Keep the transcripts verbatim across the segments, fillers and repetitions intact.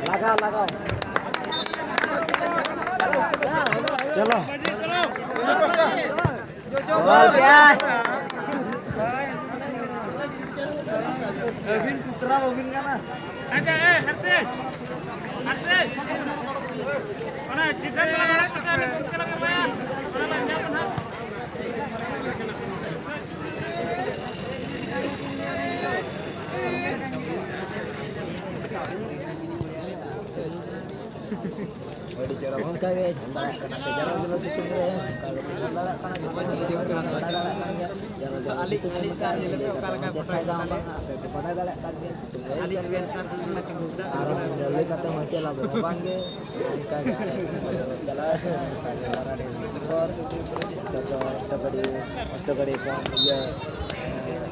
ᱞᱟᱜᱟᱣ, ᱞᱟᱜᱟᱣ᱾ ᱪᱚᱞᱚ᱾ ᱵᱚᱞ ᱜᱮᱭᱟ᱾ ᱟᱹᱵᱤᱱ ᱠᱩᱛᱨᱟ ᱵᱟᱹᱵᱤᱱ ᱜᱟᱱᱟ᱾ ᱟᱪᱪᱷᱟ, ᱮ, ᱦᱟᱨᱥᱮ᱾ ᱦᱟᱨᱥᱮ᱾ ᱚᱱᱟ defense ᱞᱟᱜᱟᱣ ᱠᱟᱛᱮ ᱟᱹᱵᱤᱱ ᱠᱩᱛᱨᱟ ᱵᱟᱹᱵᱤᱱ ᱜᱟᱱᱟ᱾ ᱚᱱᱟ ᱵᱟᱝ ᱧᱟᱢ ᱱᱟᱦᱟᱜ᱾ ᱟᱹᱰᱤ ᱪᱚᱨᱚᱠ᱾ ᱚᱱᱠᱟ ᱜᱮ ᱡᱷᱟᱱᱰᱟ ᱠᱟᱱᱟ ᱯᱮ, ᱡᱟᱨᱟᱞ ᱡᱟᱨᱟᱞ ᱥᱤᱛᱩᱝ ᱨᱮ, ᱚᱱᱠᱟ ᱜᱮ ᱯᱮ ᱧᱮᱞ ᱫᱟᱲᱮᱭᱟᱜ ᱠᱟᱱᱟ, ᱡᱷᱟᱱᱰᱟ ᱠᱚ ᱵᱟᱰᱟᱭ ᱫᱟᱲᱮᱭᱟᱜ ᱠᱟᱱ ᱜᱮᱭᱟ᱾ ᱡᱟᱨᱟᱞ ᱡᱟᱨᱟᱞ ᱟᱹᱞᱤᱧ, ᱥᱤᱛᱩᱝ ᱨᱮ ᱟᱹᱞᱤᱧ ᱥᱟᱨ ᱱᱚᱝᱠᱟ ᱧᱮᱞ ᱜᱮ ᱯᱮ ᱚᱠᱟ ᱞᱮᱠᱟ ᱪᱮᱫ ᱯᱷᱟᱭᱫᱟ ᱦᱚᱸ ᱵᱟᱝ, ᱟᱯᱮ ᱯᱮ ᱵᱟᱰᱟᱭ ᱫᱟᱲᱮᱭᱟᱜ ᱠᱟᱱ ᱜᱮᱭᱟ ᱥᱤᱛᱩᱝ ᱨᱮ᱾ ᱟᱹᱞᱤᱧ ᱢᱮᱱ ᱥᱟᱨ ᱠᱚ ᱢᱮᱱᱟ ᱠᱤ ᱟᱨ ᱞᱟᱹᱭ ᱠᱟᱛᱮ ᱦᱚᱸ ᱪᱮᱫ ᱞᱟᱵᱷ ᱦᱚᱸ ᱵᱟᱝ ᱜᱮ᱾ ᱚᱱᱠᱟ ᱜᱮ ᱟᱨ ᱪᱟᱞᱟᱜ ᱟᱹᱧ, ᱚᱱᱠᱟ ᱜᱮ ᱞᱟᱜᱟ ᱰᱷᱮᱨ ᱯᱚᱨ ᱡᱚᱛᱚ ᱚᱥᱴᱚ ᱜᱟᱹᱰᱤ, ᱚᱥᱴᱚ ᱜᱟᱹᱰᱤ ᱠᱷᱚᱱ ᱤᱭᱟᱹ,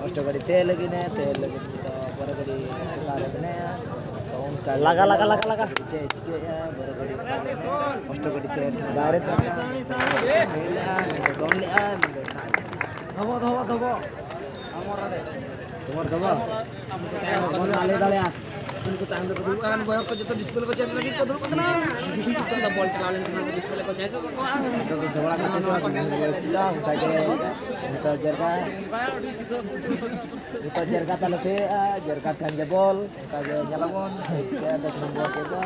ᱚᱥᱴᱚ ᱜᱟᱹᱰᱤ ᱛᱮ ᱞᱟᱹᱜᱤᱫ ᱮ, ᱛᱮ ᱞᱟᱹᱜᱤᱫ ᱫᱚ ᱯᱚᱨᱮ ᱜᱟᱹᱰᱤ ᱚᱠᱟᱨᱮ ᱢᱮᱱᱟᱭᱟ? ᱛᱚ ᱚᱱᱠᱟ ᱞᱟᱜᱟ, ᱞᱟᱜᱟ, ᱞᱟᱜᱟ, ᱞᱟᱜᱟ᱾ ᱪᱮᱫ ᱮ ᱪᱤᱠᱟᱹᱭᱮᱫᱼᱟ? ᱵᱚᱨᱚ ᱜᱟᱹᱰᱤ ᱚᱠᱟᱨᱮ ᱢᱮᱱᱟᱭᱟ? ᱚᱥᱴᱚ ᱜᱟᱹᱰᱤ ᱛᱮ ᱵᱟᱭᱨᱮ ᱛᱮ ᱫᱚᱱ ᱞᱮᱫᱼᱟ, ᱢᱮᱱᱫᱚ ᱫᱟᱜ ᱞᱮᱫᱼᱟ᱾ ᱫᱷᱚᱵᱚ, ᱫᱷᱚᱵᱚ, ᱫᱷᱚᱵᱚ᱾ ᱛᱚᱢᱚᱨ ᱫᱷᱚᱵᱚ᱾ ᱛᱚᱢᱚᱨ ᱟᱞᱮ ᱫᱟᱲᱮᱭᱟᱜᱼᱟ᱾ ᱩᱱᱠᱩ ᱛᱟᱭᱚᱢ ᱨᱮᱠᱚ ᱫᱩᱲᱩᱵ ᱠᱟᱱ ᱵᱚᱭᱚᱥ ᱠᱚ ᱡᱚᱛᱚ display ᱠᱚ change ᱞᱟᱹᱜᱤᱫ ᱠᱚ ᱫᱩᱲᱩᱵ ᱠᱟᱱᱟ᱾ ᱱᱤᱛᱚᱜ ᱫᱚ ᱵᱚᱞ ᱪᱟᱞᱟᱣ ᱞᱮᱱᱠᱷᱟᱱ ᱟᱫᱚ display ᱠᱚ change ᱛᱟᱠᱚᱣᱟ᱾ ᱱᱤᱛᱚᱜ ᱫᱚ ᱡᱷᱚᱜᱽᱲᱟ ᱠᱟᱛᱮ ᱠᱚ ᱪᱮᱫᱟ, ᱚᱱᱠᱟ ᱜᱮ ᱱᱤᱛᱚᱜ ᱡᱮᱨᱠᱟ, ᱱᱤᱛᱚᱜ ᱡᱮᱨᱠᱟ ᱛᱟᱞᱮ ᱯᱮᱭᱟ, ᱡᱮᱨᱠᱟ ᱠᱷᱟᱱ ᱜᱮ ᱵᱚᱞ, ᱚᱱᱠᱟ ᱜᱮ ᱧᱮᱞᱟᱵᱚᱱ, ᱪᱤᱠᱟᱹᱭᱟ ᱫᱚᱥ ᱱᱚᱢᱵᱚᱨ ᱛᱮᱫᱚ᱾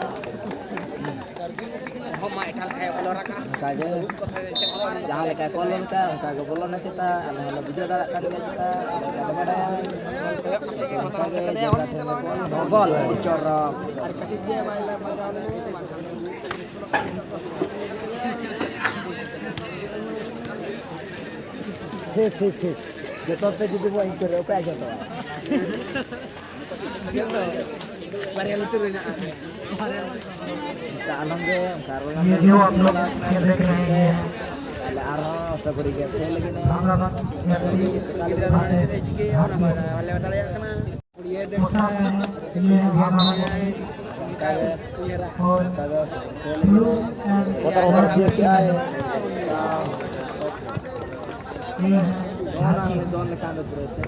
ᱚᱱᱠᱟ ᱜᱮ ᱡᱟᱦᱟᱸ ᱞᱮᱠᱟ ᱠᱚ ᱚᱞ ᱞᱮᱱ ᱛᱟᱭ, ᱚᱱᱠᱟ ᱜᱮ ᱵᱚᱞᱚᱱᱟ ᱪᱮᱛᱟ, ᱟᱞᱮ ᱦᱚᱸᱞᱮ ᱵᱩᱡᱷᱟᱹᱣ ᱫᱟᱲᱮᱭᱟᱜ ᱠᱟᱱ ᱜᱮᱭᱟ ᱪᱮᱛᱟ, ᱟᱞᱮ ᱦᱚᱸᱞᱮ ᱵᱟᱰᱟᱭᱟ᱾ ᱚᱱᱠᱟ ᱜᱮ ᱡᱟᱭᱜᱟ ᱴᱷᱮᱱ ᱞᱮ ᱵᱚᱞ, ᱵᱚᱞ ᱟᱹᱰᱤ ᱪᱚᱨᱚᱠ᱾ ᱴᱷᱤᱠ, ᱴᱷᱤᱠ, ᱴᱷᱤᱠ᱾ ᱡᱚᱛᱚ ᱯᱮ ᱡᱩᱫᱤ ᱵᱚ ᱤᱱᱠᱟᱹ ᱨᱮ, ᱚᱠᱚᱭᱟᱜ ᱡᱚᱛᱚ? ᱵᱟᱨᱭᱟ ᱞᱩᱛᱩᱨ ᱢᱮᱱᱟᱜᱼᱟ᱾ ᱚᱱᱠᱟ ᱟᱞᱚᱢ ᱜᱮ, ᱚᱱᱠᱟ ᱨᱚᱲ ᱟᱞᱚᱢ ᱜᱮ᱾ ᱛᱟᱦᱞᱮ ᱟᱨᱦᱚᱸ ᱚᱥᱴᱚ ᱠᱩᱲᱤ ᱜᱮ ᱠᱷᱮᱞ ᱞᱟᱹᱜᱤᱫ ᱮ᱾ ᱜᱤᱫᱽᱨᱟᱹ ᱫᱚ ᱪᱮᱫ ᱮ ᱪᱤᱠᱟᱹᱭᱟ, ᱚᱱᱟ ᱵᱟᱞᱮ ᱫᱟᱲᱮᱭᱟᱜ ᱠᱟᱱᱟ᱾ ᱠᱩᱲᱤᱭᱟᱹ ᱫᱮᱲᱥᱟ, ᱚᱱᱠᱟ ᱜᱮ, ᱚᱱᱠᱟ ᱜᱮ ᱚᱥᱴᱚ ᱠᱩᱲᱤ ᱠᱷᱮᱞ ᱞᱟᱹᱜᱤᱫ ᱮ᱾ ᱵᱚᱛᱚᱨ ᱵᱚᱛᱚᱨ ᱪᱤᱠᱟᱹ ᱠᱮᱜᱼᱟᱭ᱾ ᱱᱚᱣᱟ ᱫᱚ ᱫᱚᱱ ᱞᱮᱠᱷᱟᱱ ᱫᱚ ᱯᱩᱨᱟᱹ ᱥᱮ᱾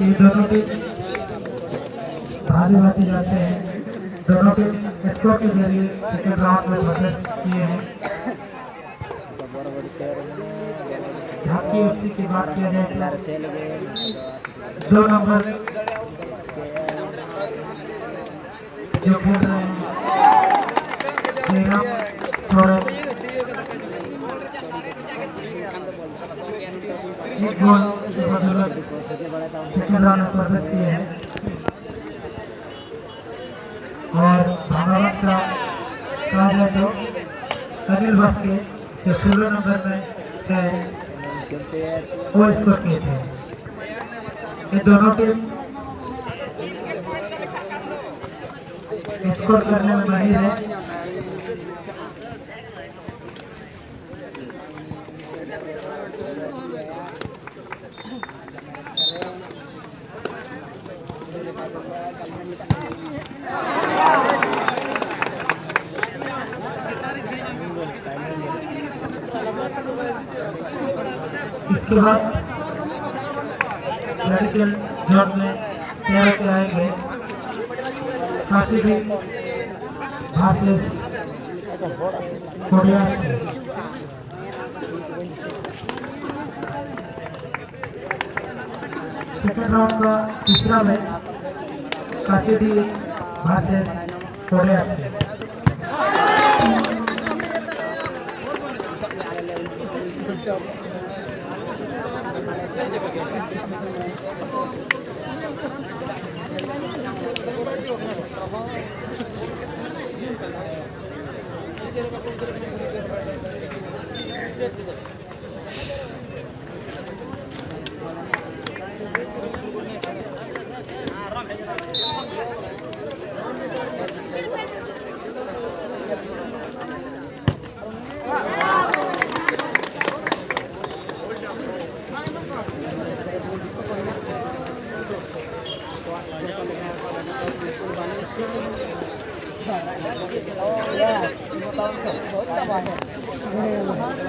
ये दोनों टीम भारी भारी जाते हैं। दोनों टीम स्कोर के जरिए सेकंड राउंड में प्रवेश किए हैं। झांकी एफसी की बात किया जाए तो दो नंबर जो खेल रहे हैं, जयराम सोरेन एक गोल के बदौलत सेकंड राउंड में प्रवेश किए हैं। और भागावत का कहा जाए तो अनिल बस्के जो सोलह नंबर में है, वो स्कोर किए थे। ये दोनों टीम स्कोर करने में माहिर है। इसके बाद मेडिकल जोन में तैयार कराएंगे काशी भी भाषेस कोडिया से। सेकंड राउंड का तीसरा मैच काशीडी वर्सेस कोरिया से।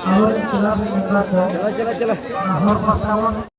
ᱟᱵᱚ ᱠᱞᱟᱵᱽ ᱢᱮᱢᱵᱟᱨ ᱠᱚ ᱪᱟᱞᱟᱜ, ᱪᱟᱞᱟᱜ, ᱪᱟᱞᱟᱜ᱾ ᱦᱚᱲ ᱯᱟᱥᱱᱟᱣ